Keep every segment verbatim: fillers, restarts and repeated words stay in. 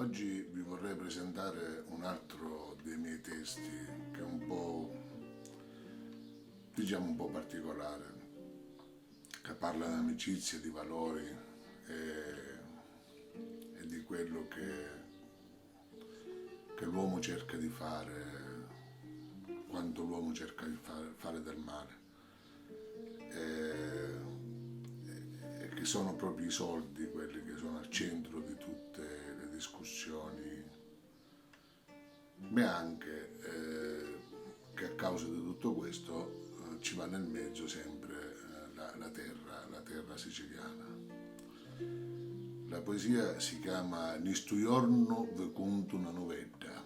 Oggi vi vorrei presentare un altro dei miei testi che è un po', diciamo, un po' particolare, che parla d'amicizia, di valori e, e di quello che, che l'uomo cerca di fare, quanto l'uomo cerca di fare, fare del male. E, e che sono proprio i soldi quelli che sono al centro di tutte le discussioni, ma anche eh, che a causa di tutto questo eh, ci va nel mezzo sempre eh, la, la terra, la terra siciliana. La poesia si chiama Ni stu jornu vi cuntu na nuvedda.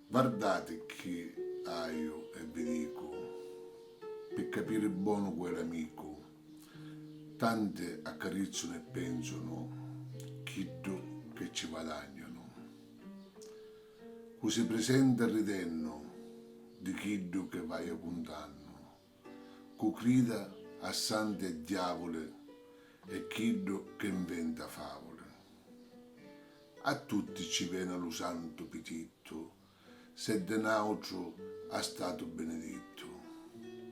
Vardati chi haiu e vi dicu, pi capiri bonu cu è l'amicu, tanti accarizziunu e penzunu chiddu che ci vadagnanu, cu si prisenta ridennu di chiddu che vaiu cuntannu, cu crida a santi e diavuli e chiddu che inventa favuli. A tutti ci vena lu santu pitittu, se de nautru ha statu benedittu.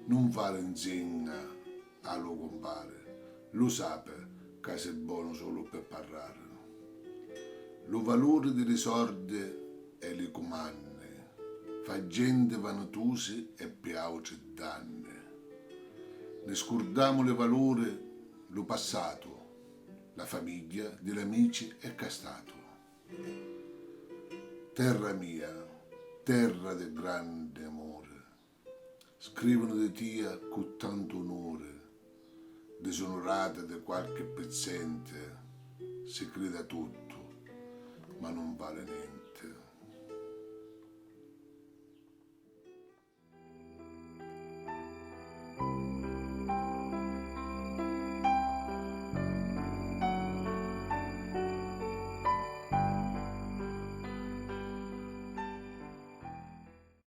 Nun fari nzinga a lu cumpari, lu sapi ca si bonu sulu pi parrari. Lu valuri di li sordi e li cumanni fa genti vanitusi e pi autri danni. Ni scurdamu li valuri, lu passatu, la famigghia di l'amici è castatu. Terra mia, terra di grandi amuri, scrivunu di tia cu tantu unuri, disunurata di qualchi pizzenti, si crida tuttu, ma nun vali nenti.